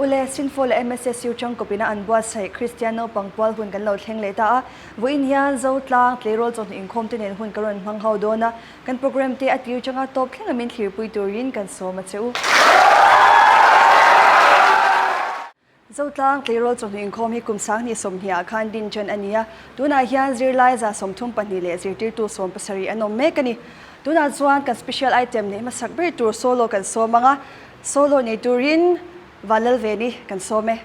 Ule, Sinfo leh MSSU tangkawpina an buatsaih Kristian naupang pual hun kan lo thleng leh ta a. Vawiin hian Zotlang tleirawl chawhnu inkhawm te nen hun ka rawn hmang ho dawn a, kan programme te a tir changa tawp thleng a min thlirpui turin kan sawm a che u. Zotlang tleirawl chawhnu inkhawm hi kum 20 sawmhnih ah khan din ṭan a ni a, tunah hian zirlai 32 leh zirtirtu 70 an awm mek a ni. Tunah chuan kan special item neih hmasak ber tur solo kan sawm ang a, solo nei turin Vanlalveni kan sawm e.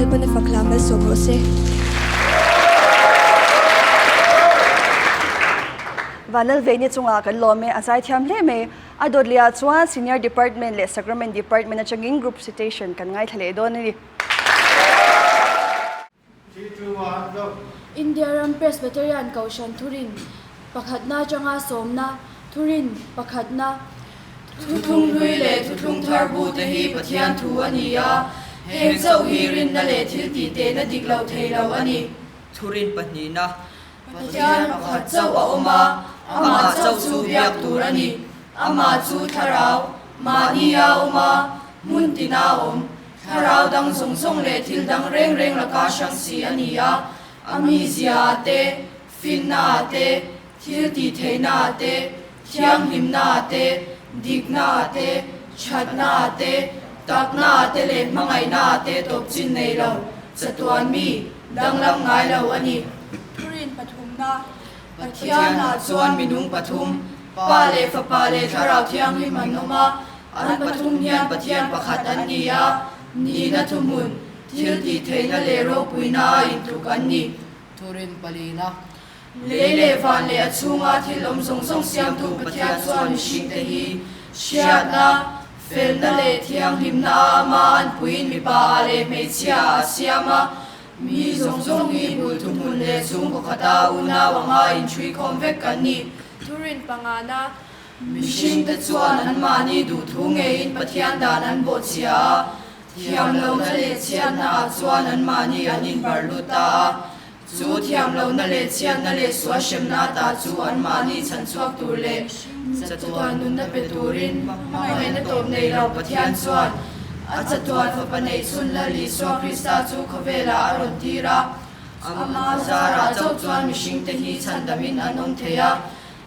Lalpan a fak hla malsawm rawh se. Vanlalveini chungah kan lawm e, a zaithiam hle mai. A dawtliah chuan Senior Department leh Sacrament Department atangin Group Citation kan ngaithla leh dawn a ni. India ram Presbyterian Kohhran Thurin pakhatna atanga sawmna Thurin pakhatna Thuthlung hlui leh thuthlung thar bu te hi Pathian thu a ni a, heng chauh hi rinna leh thil tih tehna dik lo thei lo a ni. Thurin pahnihna Pathian pakhat chauh a awm a, Amah chauh chu biak tur a ni. Amah chu thlarau, mahnia awm a, hmun tina awm, thlarau dang zawng zawng leh thil dang reng reng laka hrang si a ni a. A mizia ah te, finna ah te, thil tih theihna ah te, thianghlimna ah te, dikna ah te, thatna ah te, takna ah te leh hmangaihna ah te tawp chin nei lo, chatuan mi, danglam ngai lo a ni. Thurin pathumna. Pathianah chuan minung pathum, Pa leh Fapa leh Thlarau Thianghlim an awm a, an pathum hian Pathian pakhat an ni a, nihna thuhmun, thil tih theihna leh ropuina a intluk an ni. Thurin palina. Lei leh van leh a chhunga thil awm zawng zawng siamtu Pathian chuan mihringte hi hriatna, felna leh thianghlimna a ama an puiin mipa ah leh hmeichhia ah a siam a, Mi zawng zawng hi bul thuhmun leh chhungkaw khata unau anga inchhuikhawm vek kan ni. Thurin pangana. Mihringte chuan anmahni duhthu ngeiin Pathian dan an bawhchhia a, thiamlohna leh chhiatna ah chuan anmahni an inbarh lut ta a. Chu thiamlohna leh chhiatna leh sual hremna ata chu anmahni chhanchhuak tur leh chatuan nunna pe turin hmangaihna tawp nei lo Pathian chuan a chatuan Fapa neih chhun Lal Isua Krista chu khawvelah a rawn tir a. Ama zarah chauh chuan mihringte hi chhandamin an awm thei a,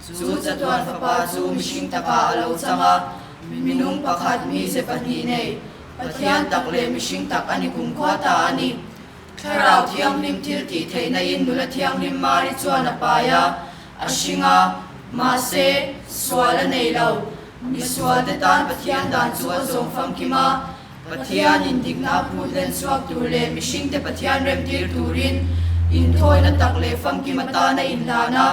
chu chatuan Fapa chu mihring takah a lo chang a, minung pakhat mize pahnih nei, Pathian tak leh mihring tak a ni kumkhua ta a ni. Thlarau Thianghlim thil tih theihna in nula thianghlim Mari chuan a pai a, a hring a, mahse, sual a nei lo. Misual te tan Pathian dan chu a zawm famkim a, Pathian in dikna a phut len chhuak tur leh mihring te Pathian remtir turin inthawina tak leh famkim atan a inhlan a,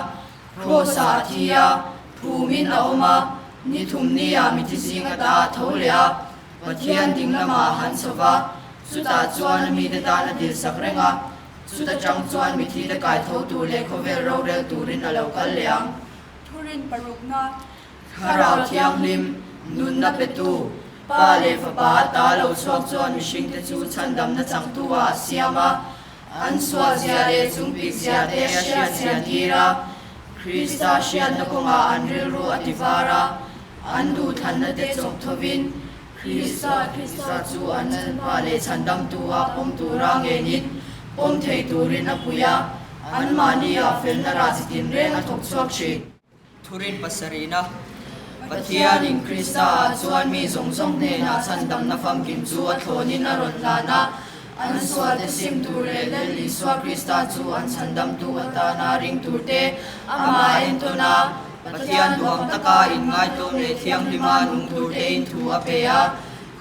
Kraws ah a thi a, phumin a awm a, ni thumni ah mithi zing ata a tho leh a, Pathian ding lamah a han chho va, chutah chuan a mite tan a dilsak reng a, chuta chang chuan mithite kai tho tur leh khawvel rorel turin a lo kal leh ang. Thurin parukna. Thlarau Thianghlim, nunna petu, Pa leh Fapa ata lo chhuak chuan mihringte chu chhandamna changtu ah a siam a, an sualzia leh chungpikzia te a hriatchian tir a, Krista hriatna kawngah an rilru a ti var a, An duhthlanna te chawp thovin Krista Krista chu an Lalpa leh Chhandamtu a pawm tura ngenin pawm thei turin a pui a, anmahnia felna rah chi tinreng a thawk chhuak thin. Thurin pasarihna, Pathianin Krista-ah chuan mi zawng zawng hnenah chhandamna famkim chu a thlawnin a rawn hlan a, An sualte sim tur leh Lal Isua Krista chu an chhandamtu atana ring turte amah entawn a, Pathian duham taka inngaitawm leh thianghlima nung turtein thu a pe a.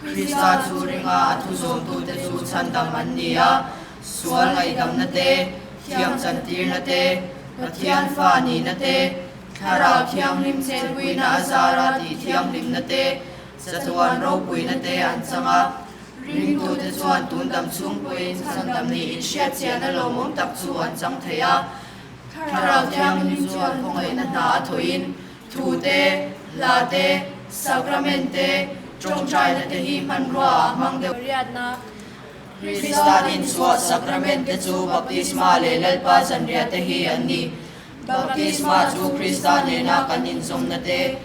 Krista chu ringa a thu zawmtute chu chhandam an ni a, sual ngaihdamna te, thiam chantirna te, Pathian fa nihna te, Thlarau Thianghlim chenpuina a zara tih thianghlimna te, chatuan ropuina te an chang a. Ringtute chuan tun dam chhung pawhin chhandam niin hriatchian a lawmawm tak chu an chang thei a. Thlarau Thianghlim chuan khawngaihna hna a thawhin thu te, hla te, sacrament te, tawngtaina te hi hmanrua ah a hmang deuh. Riatna. Krista dinchhuah sacrament te chu baptisma leh Lalpa zanriah te hi an ni. Baptisma chu Krista nena kan inzawmna te,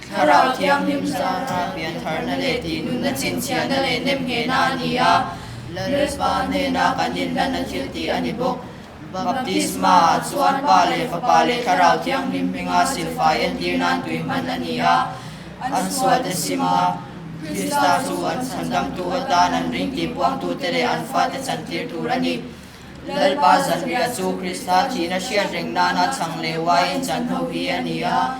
Thlarau Thianghlim zara piantharna leh tihnunna chhinchhiahna leh nemnghehna a ni a, Lalpa hnena kan inhlanna thil tih a ni bawk. Baptisma ah chuan Pa leh Fapa leh Thlarau Thianghlim hminga silfai entir nan tui hman a ni a, an sualte sim a, Krista chu an chhandamtu atan an ring tih puangtute leh an fate chantir tur a ni. Lalpa zanriah chu Krista thihna hriat reng nana chhang leh uaiin chan ho hi a ni a,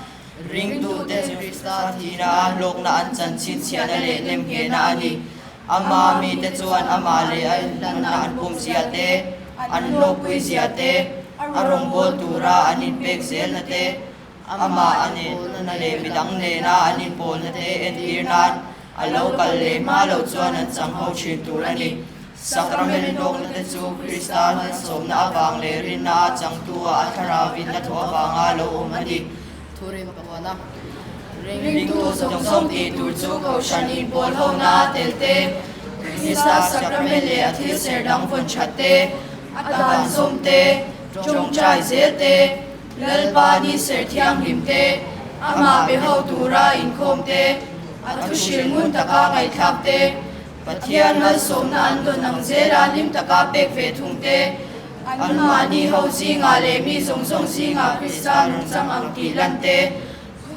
ringtute chu Krista thihna a hlawkna an chan chhinchhiahna leh nemnghehna a ni. Ama mite chuan amah leh a inhlanna an pumzia te, an hlawkpuizia te, a rawngbâwl tura an inpek zelna te, Amah a nena leh midang nena an inpawlna te entir nan a lo kal leh hma loh chuan an chang ho thin tur a ni. Sacrament hlawkna te chu Krista hmalsawmna avang leh rinna a changtu ah a thlaravin a thawh avanga lo awm a ni. Thurin pakuana. Ringtu zawng zawng tih tur chu Kohhran inpawl hona a tel te, Krista sacrament leh a thil ser dang vawn that te, a dan zawm te, tawngtai zel te. Lalpa ni serh thianghlim te, amah be ho tura inkhawm te, a thuhrilh ngun taka ngaihthlak te, Pathian malsawmna an dawn ang zela hlim taka pek ve thung te, anmahni ho zingah leh mi zawng zawng zingah Krista nungchang ang tih lan te,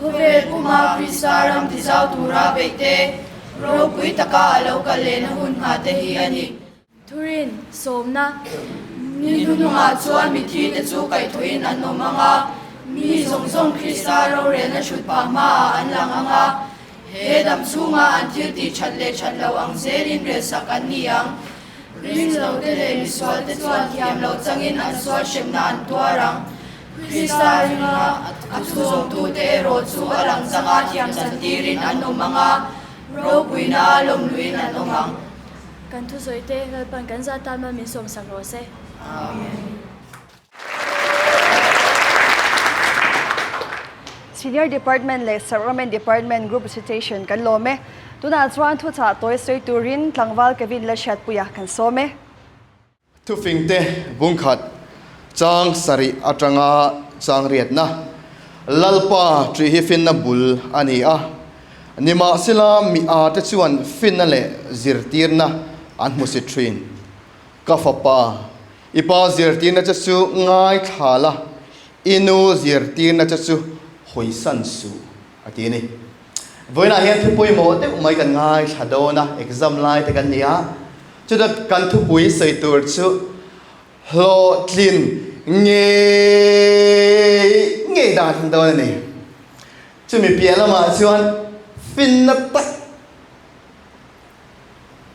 khawvel puma Krista ram tizau tura beih te, ropui taka a lo kal lehna hun nghah te hi a ni. Thurin, sawmna. Ni hnuhnungah chuan mitthi te chu kaihthawhin an awm ang a, mi zawng zawng Krista rorelna thut pah hmaah an lang ang a, he dam chhunga an thil tih that leh that loh ang zelin relsak an ni ang. Ringlo te leh misual te chuan thiam loh changin an sual hremna an tuar ang. Krista ringa a thu zawmtute erawh chu a lang changa thiam chantirin an awm ang a, ropuina lawmluin an awm ang. Kan thusawi te Lalpan kan zah tan mal min sawmsak rawh se. Amen. Senior Department leh Sacrament Department Group Recitation kan lawm e. Tunah chuan thuchah tawi sawi turin tlangval Kevin Lalhriatpuia kan sawm e. Thufingte bungkhat chang sarih atanga chang riatna Lalpa ṭih hi finna bul a ni a, nimahsela mi â te chuan finna leh zirtirna an hmu si ṭhin. Ka fapa, i pa zirtirna che chu ngaithla la, i nu zirtirna che chu hawisan suh, a ti a ni. Vawiinah hian thu pawimawh deuh mai kan ngaithla dawn a, exam lai te kan ni a, chuta kan thupui sawi tur chu hlawhtlin ngei ngei dan kan dawn a ni. Chumi piah lamah chuan finna tak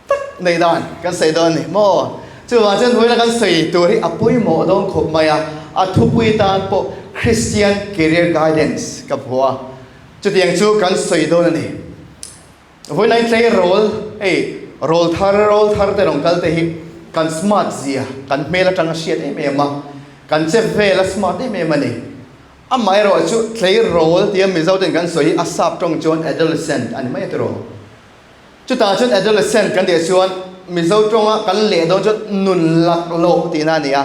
tak nei dan kan sawi dawn a ni maw? Chuvang chuan vawiina kan sawi tur hi a pawimawh dawn khawp mai a, a thupui tan pawh Christian Career Guidance ka phuah a, chutiang chu kan sawi dawn a ni. Vawiina i tleirawl, hei rawl thar rawl thar te rawn kal te hi kan smart zia kan hmel atanga hriat em em a, kan che vel a smart em em a ni. Amaherawhchu tleirawl tia Mizo ten kan sawi hi a sap tawng chuan adolescent a ni mai a tiraw? Chutah chuan adolescent kan tih chuan Mizo tawnga kan leh dawn chuan nun laklawh tihna a ni a.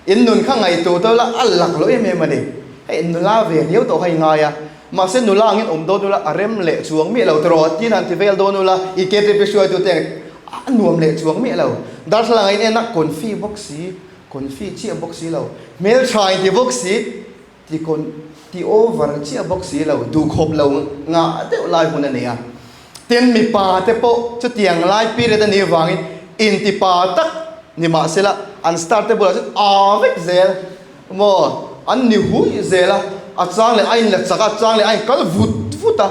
In nun kha ngaihtuah tawh ila a laklawh em em a ni. Hei nula ve riau tawh kha i ngai a, mahse nula angin awm dawn ula a rem leh chuang miah lo tiraw tin han ti vel dawn ula i KTP hruaitute ang a nuam leh chuang miah lo. Darthlalang a in en a confi bawk si, confi chiah bawk si lo, hmeltha inti bawk si, Ti kawn ti over chiah bawk si lo, duhkhawp lo ngah deuh lai hun a nei a. Tin, mipa te pawh chutiang lai period a nih avangin intipa tak ni mah sela an star te bulah chuan aa vek zel maw, an ni hui zel a, a chang leh a inla chak a, a chang leh a inkal vut vut a,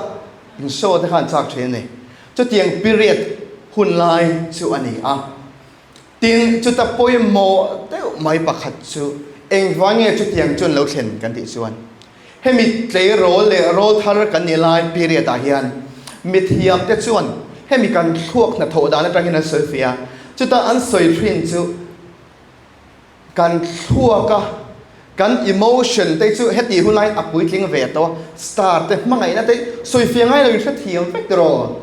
in show te khan chak thin a ni. Chutiang period hun lai chu a ni a. Tin, chuta pawimawh deuh mai pakhat chu engvang nge chutiang chuan lo thlen kan tih chuan hemi tleirawl leh rawl thar kan nih lai period ah hian mithiam te chuan hemi kan thluak hnathawh dan atangin an sawi fia a, chuta an sawi thin chu kan thluak a kan emotion te chu heti hun laiin a puitling ve tawh a, star te hmangaihna te sawifiah ngai lo in hrethiam vek tiraw?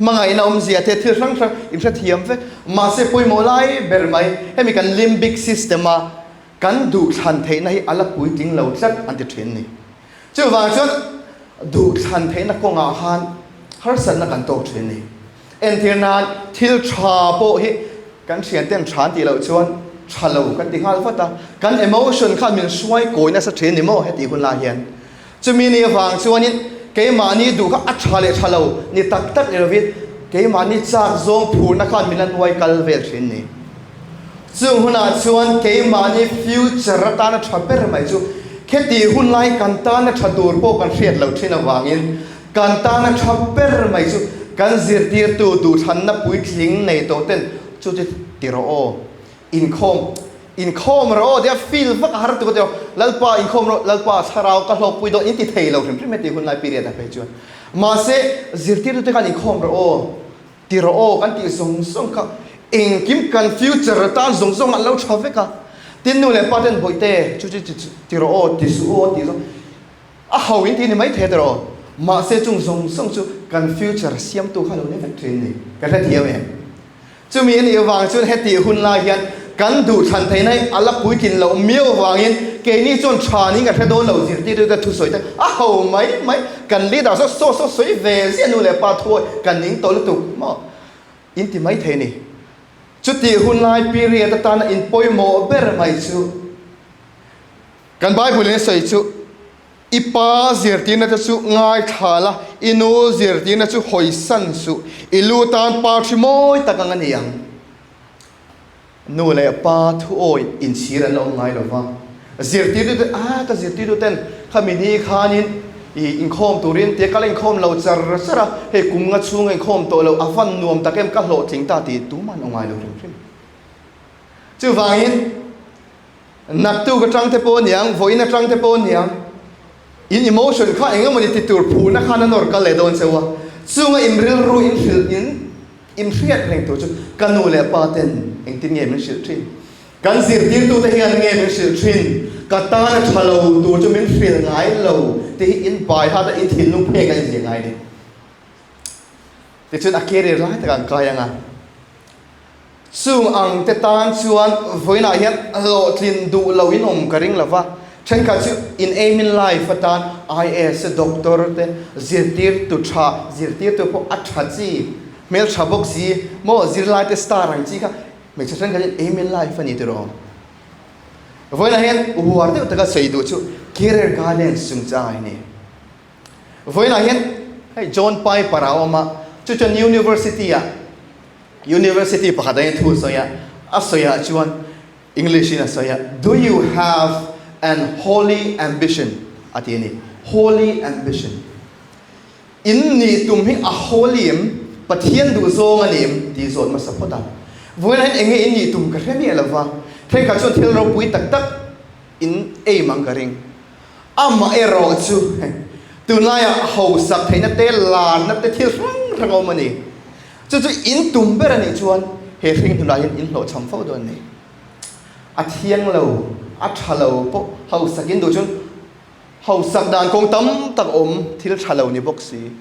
Hmangaihna awmzia te thil hrang hrang in hrethiam vek. Mahse pawimawh lai ber mai hemi kan limbic system a kan duhthlan theihna hi a la puitling lo tlat an ti thin ni. Chuvang chuan duhthlan theihna kawngah khan harsatna kan tawk thin ni. Entir nan thil tha pawh hi kan thianten tha an tih loh chuan tha lo kan ti nghal vat a, kan emotion khan min hruai kawi nasa thin ni maw hetih hun lai hian. Chumi ni avang chuanin keimahni duh kha a tha leh tha lo ni tak tak ni lovin keimahni chak zawng phurna khan min la hnuai kal vel thin ni. Chung hunah chuan keimahni future atana tha ber mai chu kheti hunlai kan tana tha tur pawh kan hriat loh thin avangin kan tana tha ber mai chu kan zirtirtu duhthlanna puitling nei tawh ten chu chu ti rawh aw. Inkhawm, inkhawm rawh aw tia feel vak a har tuk a tio, Lalpa inkhawm rawh, Lalpa thlarau ka hlawkpui dawn in ti thei lo hrim hrim heti hun lai period ah phei chuan. Mahse zirtirtute khan inkhawm rawh aw, ti rawh aw kan tih zawng zawng kha engkim kan future atan zawng zawng an lo tha vek a. Tin nu leh pa ten bawihte chu chu ti rawh aw, ti suh aw tih zawng a ho in ti ni mai thei tiraw. Mahse chung zawng zawng chu kan future siamtu kha lo ni vek thin ni, ka hrethiam em? Chumi a nih avang chuan hetih hun lai hian Kan duhthlan theihna hi a la puitlin loh miau avangin keini chuan tha niin ka hre dawn lo zirtirtute thusawi te a ho mai mai. Kan leader saw saw saw sawi ve ziah nu leh pa thuawi kan ning tawh lutuk maw in ti mai thei ni. Chutih hunlai period atana in pawimawh ber mai chu kan Bible in a sawi chu I pa zirtirna te chu ngaithla la, i nu zirtirna chu hawisan suh, i lu tan pa thi mawi tak ang a ni ang. Nu leh pa thuawi inchhir an la awm ngai lo va, zirtirtute, a ka zirtirtuten khami ni khanin i inkhawm turin tia ka la inkhawm lo char char a, hei kum nga chhunga inkhawm tawh lo a van nuam tak em ka hlawhtling ta tih tumah an awm ngai lo hrim hrim. Chuvangin. Naktuk atang te pawh aniang, vawiin atang te pawh aniang, in emotion kha eng emawni ti tur phurna khan a nawr kal leh dawn cheu a, chunga in rilru in hrilh in in hriat reng tur chu ka nu leh pa ten engtin nge min hrilh thin, kan zirtirtute hian nge min hrilh thin, ka tana tha lo tur chu min hrilh ngai lo tih hi in bai hat a in thinlung phek a inzir ngai ni. Tichuan a career lai takah an kai ang a. Chung ang te tan chuan vawiinah hian hlawhtlin duh lo in awm ka ring lo va, thenkhat chu in aim in life atan IAS te doctor te zirtirtu tha zirtirtu pawh a tha chi hmeltha bawk si maw zirlai te star ang chi kha hmeichhe thenkhat in aim in life a ni tiraw. Vawiinah hian uar deuh taka sawi duh chu career guidance chungchang a ni. Vawiinah hian hei John Piper a awm a, chu chuan University ah University pakhat ah hian thu a sawi a, a sawi ah chuan English in a sawi a, Do you have an holy ambition? a ti a ni. Holy ambition. In nih tum hi a holy em? Pathian duh zawng a ni em? Tih zawt hmasa phawt a. Vawiinah hian eng nge in nih tum ka hre miah lo va, thenkhat chuan thil ropui tak tak in aim ang ka ring. Amaherawh chu tunlaiah hausak theihna te, larna te thil hrang hrang a awm a ni. Chu chu in tum ber a nih chuan he hring hnunah hian in hlawhchham fo dawn a ni. A thiang lo, a tha lo pawh hausak in duh chuan hausak dan kawng tam tak a awm, thil tha lo ni bawk si.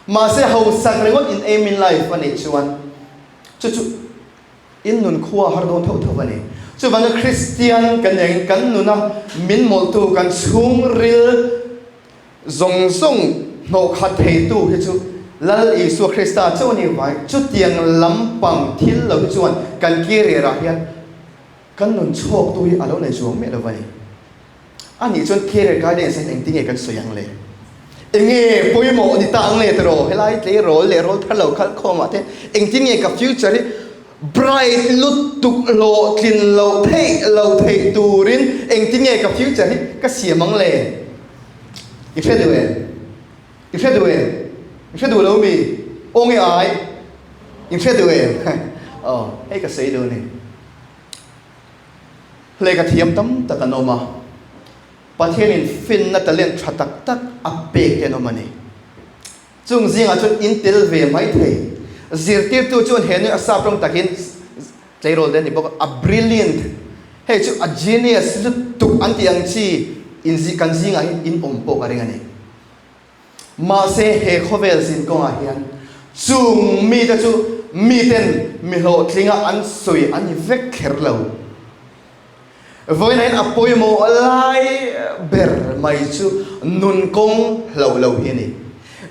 Mahse hausak ringawt in aim in life a nih chuan chu chu In nun khua har dawn thauh thauh a ni. Chuvangin Kristian kan nih angin kan nuna min mawlhtu, kan chhungril zawng zawng hnawhkhat theitu hi chu Lal Isua Krista chauh a ni vai. Chutiang lampang thil lo hi chuan kan career ah hian kan nun chhuaktu hi a lo nei chuang miah lo va ni. A nih chuan career guidance hian engtin nge kan sawi ang le? Enge pawimawh ni ta ang le tiraw? Helai tleirawl leh rawl thar lo khalh khawmah te engtin nge ka future hi bright lutuk hlawhtlin loh theih lo theih turin engtin nge ka future hi ka siam ang le? I hre duh em? I hre duh em? I hre duh lo mi? Aw nge ai? I hre duh em? Aw, hei ka sawi duh a ni. Lehkha thiam tam tak an awm a, Pathianin finna talent tha tak tak a pek te an awm a ni. Chung zingah chuan in tel ve mai thei. Zirtirtu chuan he nui a sap rawng takin tleirawl te a ni bawk a, a brilliant, hei chu a genius lutuk an tih ang chi in kan zingah hian in awm pawh ka ring a ni. Mahse, he khawvel zin kawngah hian chung mite chu miten mi hlawhtlinga an sawi an ni vek kher lo. Vawiin a pawimawh lai ber mai chu nun kawng hloh lo hi a ni.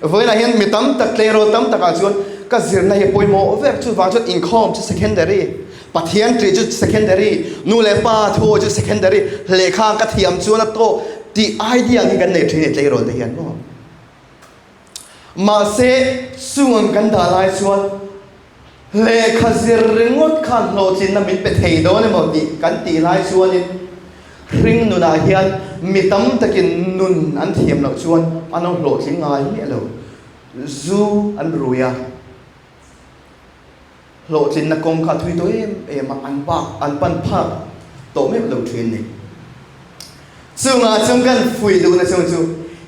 Vawiinah hian mi tam tak, tleirawl tam takah chuan ka zirna hi pawimawh vek, chuvang chuan inkhawm chu secondary, Pathian ṭih chu secondary, nu leh pa thu chu secondary, lehkha ka thiam chuan a tawk tih idea ang hi kan nei ṭhin i tleirawl te hian maw. Mahse, chung ang kan dah lai chuan lehkha zir ringawt khan hlawhtlinna min pe thei dawn emaw tih kan tih lai chuanin hring nunah hian mi tam takin nun an thiam loh chuan an lo hlawhtling ngai miah lo. Zu an rui a. Hlawhtlinna kawng kha a thui tawh em em a, an bak an pan phak tawh meuh lo thin ni. Chungah chuan kan fuih duhna chung chu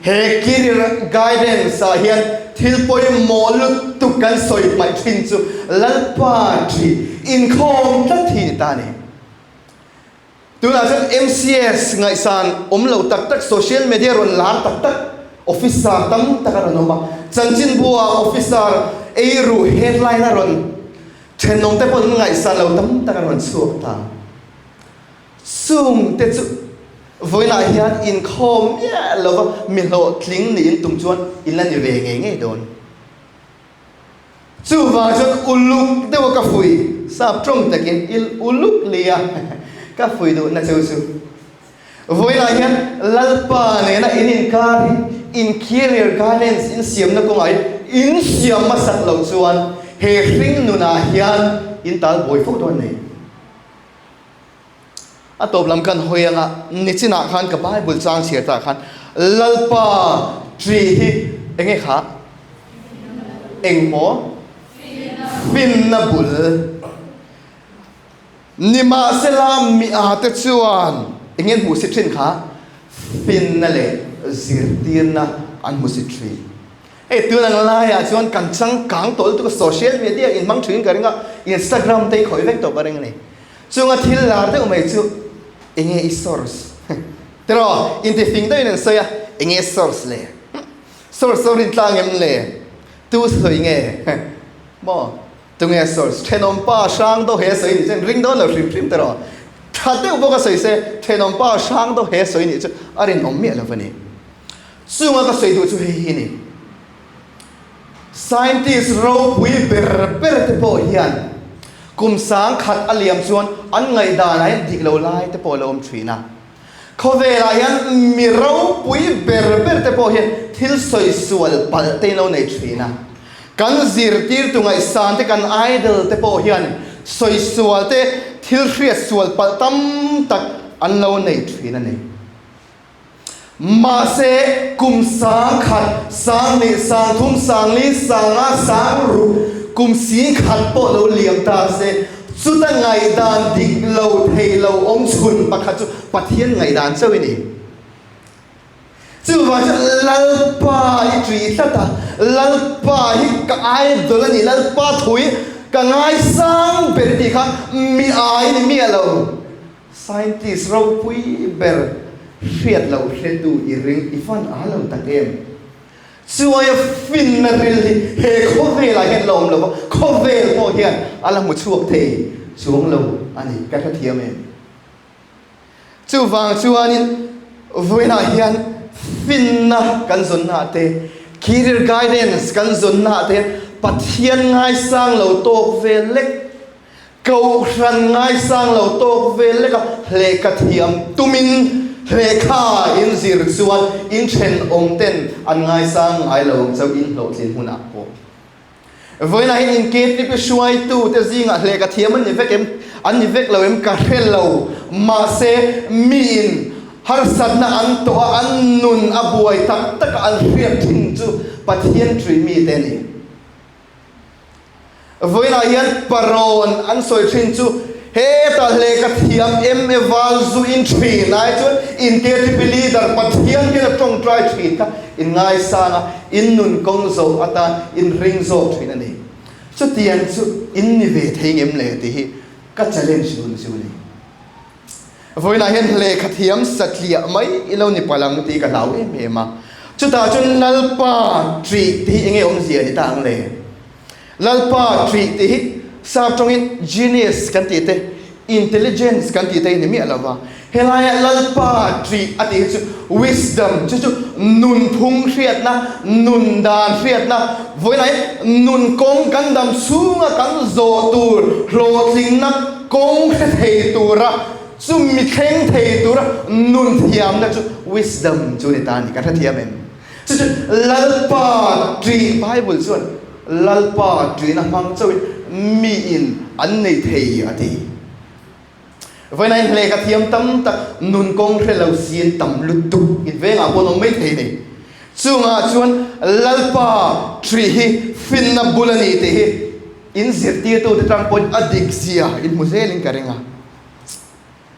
he career guidance ah hian thil pawimawh lutuk kan sawi hmaih thin chu Lalpa ṭih inkhawm tlat hi ni ta a ni. Tunah chuan MCS ngaihsan awm lo tak tak, social media rawn lar tak tak officer tam tak a rawn awm a. Chanchinbua officer eiru headline a rawn thenawm te pawh an ngaihsan lo tam tak a rawn chhuak ta. Chungte chu vawiinah hian inkhawm miah lova mi hlawhtling niin tum chuan in la ni ve ngei ngei dawn. Chuvang chuan uluk deuha ka fui, sap tawng takin il uluk lia ka fui duhna cheu chu. Vawiinah hian Lalpa nena in inkar hi in career guidance in siamna kawngah hian in siam hmasak loh chuan he hring nunah hian in tal buai fo dawn nei. A tawp lam kan hawi anga nichinah khan ka Bible chang chhiar tah khan Lalpa ṭi hi enge kha? Engmaw? Finna bul. Nimahsela mi ate chuan enge an hmuhsit ṭhin kha? Finna leh zirtirna an hmusit ṭhin. Hei tun ang laiah chuan kan changkang tawh lutuk a, social media inhmang ṭhin ka ring a, Instagram te hi khawih vek tawh ka ring a ni. Chunga thil lar deuh mai chu enge i source? Tiraw, intifing deuhin an sawi a, enge source le? Source chu rintlang em le? Tu sawi nge? Maw? Tunge source? Thenawm pa hrang deuh he sawi nih chuan ring dawn lo hrim hrim tiraw? Tha deuh bawk a sawi se, thenawm pa hrang deuh he sawi nih chu a rinawm miah lo a ni. Chunga ka sawi duh chu hei hi a ni. Scientist ropui ber ber te pawh hian kum sangkhat a liam chuan an ngaihdanah hian dik lo lai te pawh a lo awm thin a. Khawvelah hian mi ropui ber ber te pawh hian thil sawi sual palh te in lo nei thin a. Kan zirtirtu ngaihsan te, kan idol te pawh hian sawi sual te, thil hriat sual palh tam tak an lo nei thin a ni. Mahse, kum 10,000, 20,000, 30,000, 40,000, 50,000, 60,000, kum 10,000 pawh lo liam ta se, chuta ngaihdan dik lo thei lo awm chhun pakhat chu Pathian ngaihdan chauh i ni. Chuvang chuan Lalpa i ṭi tlat a, Lalpa hi ka idol a ni, Lalpa thu hi ka ngaisang ber tih kha mi ai ni miah lo. Scientist ropui ber hriat loh hretu i ring i fan a lo tak em? Chuaia finna ril hi he khawvelah hian la awm lo va, khawvel pawh hian a la hmu chhuak thei chuang lo a ni, ka hrethiam em? Chuvang chuanin vawiinah hian finna kan zawnnaah te, career guidance kan zawnnaah te hian Pathian ngaisang lo tawk vel lek Kohhran ngaisang lo tawk vel leka hlehka thiam tumin hlehkha in zir chuan in thenawm ten an ngaisang ngai lo ang chauh in hlawhtlin hunah pawh. Vawiinah hian in KTP hruaitu te zingah hlehka thiam an ni vek em? An ni vek lo em? Ka hre lo. Mahse miin harsatna an tawh a, an nun a buai tak taka an hriat thin chu Pathian ṭui mite a ni. Vawiinah hian parawn an sawi thin chu hetah lehkha thiam em e val zu in thin ai chuan in KTP leader Pathian hian a tawngtai thin kha in ngaisang a, in nun kawng zawh atan in ring zawk thin a ni. Chutiang chu in ni ve thei ngem le tih hi ka challenge nun chu a ni. Vawiinah hian lehkha thiam satliah mai i lo ni palh ang tih ka hlau em em a. Chutah chuan Lalpa ṭih tih hi enge awmzia ni ta ang le? Lalpa ṭih tih hi sap tawngin genius kan tih te, intelligence kan tih te hi ni miah lo va. Helaia Lalpa ṭih a tih hi chu wisdom, chu chu nunphung hriatna, nun dan hriatna, vawiinah hian nun kawng kan dam chhunga kan zawh tur hlawhtlingna, Kawng hre thei tura, chumi thleng thei tura nun thiamna chu wisdom chu ni ta a ni. Kan hrethiam em? Chu chu Lalpa ṭih, Bible chuan Lalpa ṭihna hmang chauhin miin an nei thei a ti. Vawiin a inhleh ka thiam tam tak, nun kawng hre lo siin tam lutuk invengah pawh an awm mai thei a ni. Chungah chuan Lalpa ṭih hi finna bul a ni tih hi In zirtirtute tang pawhin a dik zia in hmu zelin ka ring a.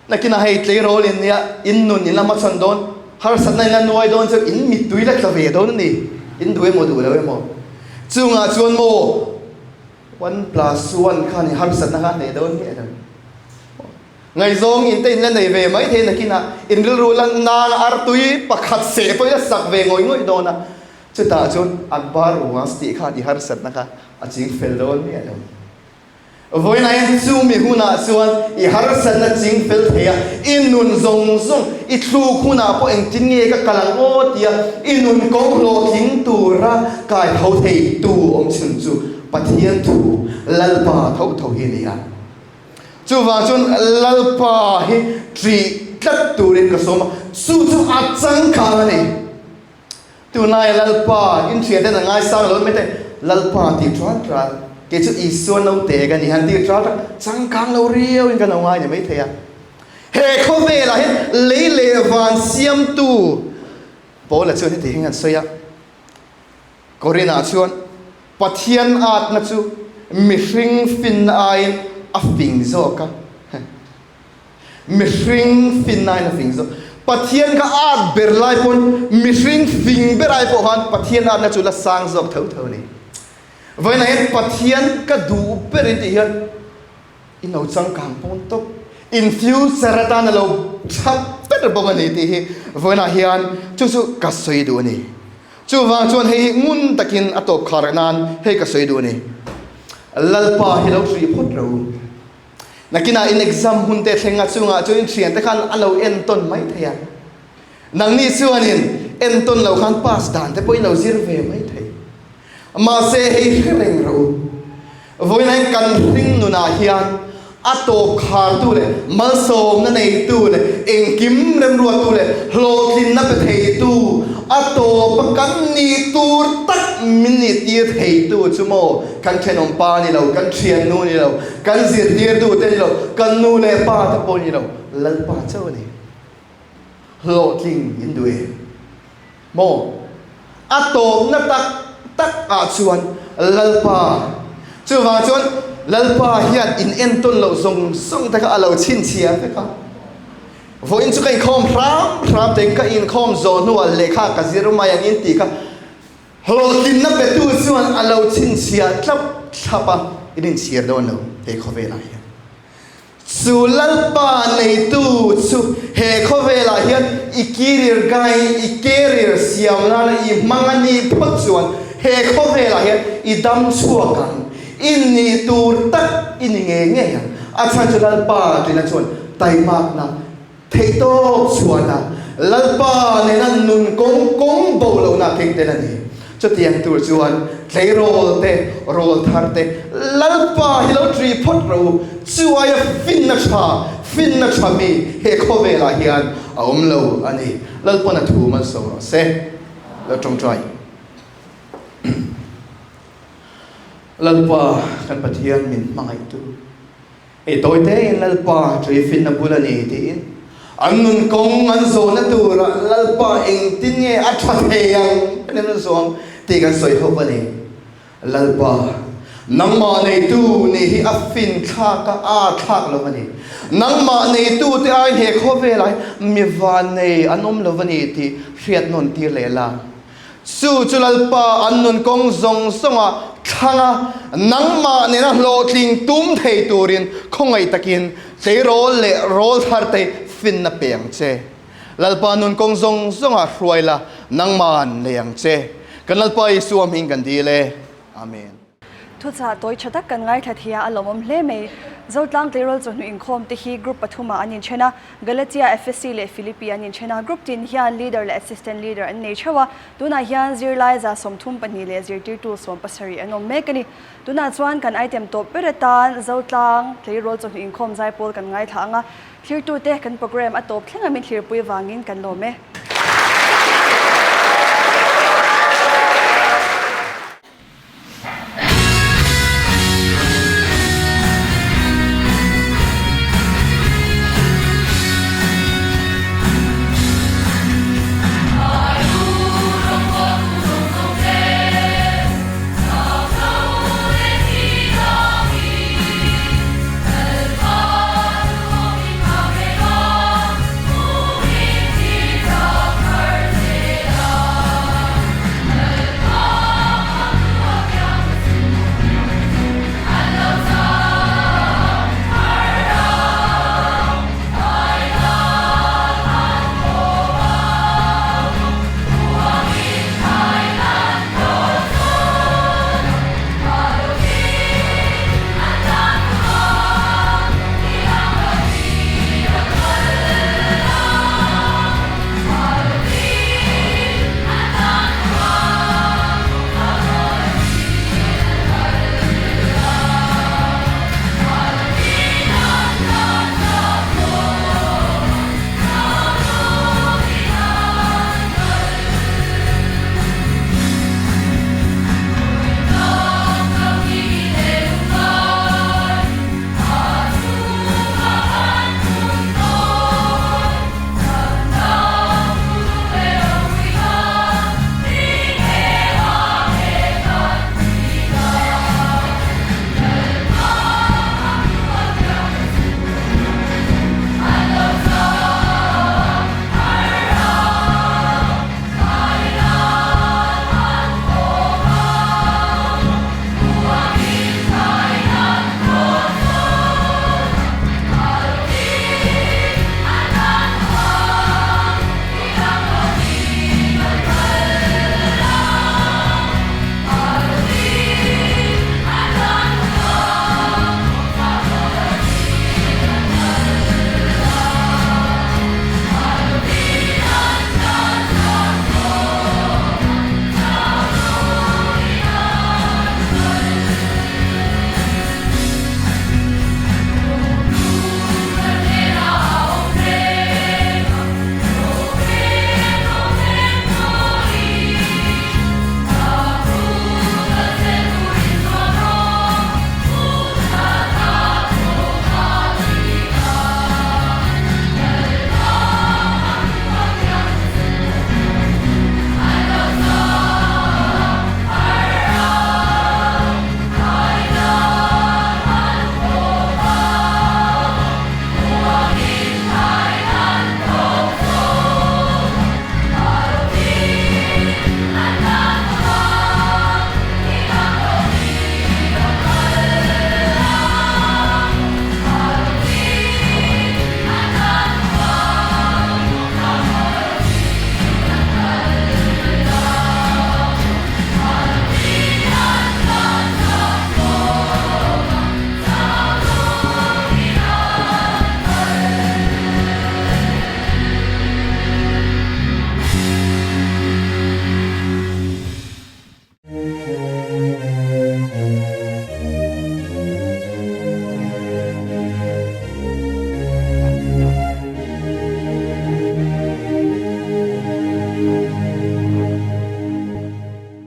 Nakinah hei tleirawl in nia, in nun in la hmachhawn dawn, harsatna in la nuai dawn chu in mittui la tla ve dawn a ni, in duh emaw duh lo emaw. Chungah chuan maw 1+1 khan i harsatna kha hneh dawn miah lo. Ngaihzawng in te in la nei ve mai thei nakinah in rilru la nang artui pakhat seh pawhin a sak ve ngawih ngawih dawn a. Chutah chuan Akbar was tih khan i harsatna kha a ching fel dawn miah lo. Vawiinah hian chumi hunah chuan i harsatna ching fel thei a, i nun zawng zawng i thluk hunah pawh engtin nge ka kal ang aw tia i nun kawng hlawhtling tura kai tho thei tu awm chhun chu Pathian thu Lalpa tho tho hi a ni a. Chuvang chuan Lalpa hi ṭih tlat turin ka sawm a, chu chu a changkang a ni. Tunlaia Lalpa inthian ten a ngaisang lo mai te, Lalpa tih ṭal ṭal, kei chu Isua naute ka ni han tih ṭal ṭal, changkang lo riauin kan lo ngai ni maithei a. He khawvelah hian lei leh van siamtu Paula chuan heti hian an sawi a, Korinah chuan Pathian atna chu mihring finna aiin a fing zawk a. Mihring finna aiin a fing zawk. Pathian kha at ber lai pawn mihring fing ber ai pawh khan Pathian atna chu la sang zawk tho tho a ni. Vawiinah hian Pathian ka duh ber in tih hian i lo changkang pawn tawp, in future atan a lo tha ber bawk a ni tih hi vawiinah hian chu chu ka sawi duh a ni. Chuvang chuan hei hi ngun takin a tawp khar nan hei ka sawi duh a ni. Lalpa hi lo hrih phawt ro. Nakinah in exam hun te thleng a chungah chuan in thiante khan a lo entawn mai thei a. Nangni chuanin entawn lo khan pass dan te pawh in lo zir ve mai thei. Mahse hei hre reng rawh u. Vawiin kan hring nunah hian a tawp khartu leh malsawmna neitu leh engkim remruattu leh hlawhtlinna pe theitu, a tawpa kan nih tur tak min nih tir theitu chu maw kan thenawm pa ni lo, kan thiannu ni lo, kan zirtirtu te ni lo, kan nu leh pa te pawh ni lo, Lalpa chauh a ni. Hlawhtling in duh em? Maw? A tawpna tak tak ah chuan Lalpa, chuvang chuan Lalpa hian in entawn loh zawng zawng te kha a lo chhinchhiah vek a. Vawiin chu ka inkhawm hram hram teng ka inkhawm zawh hnuah lehkha ka zir mai ang in tih kha hlawhtlinna petu chuan a lo chhinchhiah tlap thlap a, in inchhir dawn lo he khawvelah hian. Chu Lalpa neitu chu he khawvelah hian i career gai, i career siam nana i hmang a nih phawt chuan he khawvelah hian i dam chhuak ang, i nih tur tak i ni ngei ngei ang. A chhan chu Lalpa tina chuan taimakna, Theihtawp chhuahna, Lalpa nena nun kawng kawng bo lohna keng tel a ni. Chutiang tur chuan tleirawl te, rawl thar te, Lalpa hi lo ṭi phawt rawh u, chu aia finna ṭha, finna ṭha mi he khawvelah hian a awm lo a ni. Lalpawn a thu malsawm rawh se. Lo ṭawngṭai. Lalpa kan Pathian min hmangaihtu. Hei tawi tein Lalpa tui finna bul a ni tiin an nun kawng an zawhna turah Lalpa engtin nge a tha thei ang kan in zawng tih kan sawi ho a ni. Lalpa, nangmah neitu nih hi a fin thlak a, a thlak lo a ni. Nangmah neitu te aiin he khawvelah hian mi vannei an awm lo a ni tih hriat nawn tir leh la. Chu chu Lalpa an nun kawng zawng zawnga thlang a, nangmah nena hlawhtling tum thei turin khawngaih takin tleirawl leh rawl tharte finna pe ang che. Lalpa nun kawng zawng zawnga hruai la, nangmahn nei ang che. Kan Lalpa Isua hming kan dil e. Amen. Thuchah tawi tha tak kan ngaithla thei a, a lawmawm hle mai. Zotlang tleirawl chawhnu inkhawm te hi group pathumah an inthen a, Galatia, Ephesi leh Philippi an inthen a. Group tin hian leader leh assistant leader an nei theuh a, tunah hian zirlai 32 leh zirtirtu 17 an awm mek a ni. Tunah chuan kan item tawp ber atan Zotlang tleirawl chawhnu inkhawm zaipawl kan ngaithla ang a, thlirtute kan program a tawp thleng a min thlirpui vangin kan lawm e.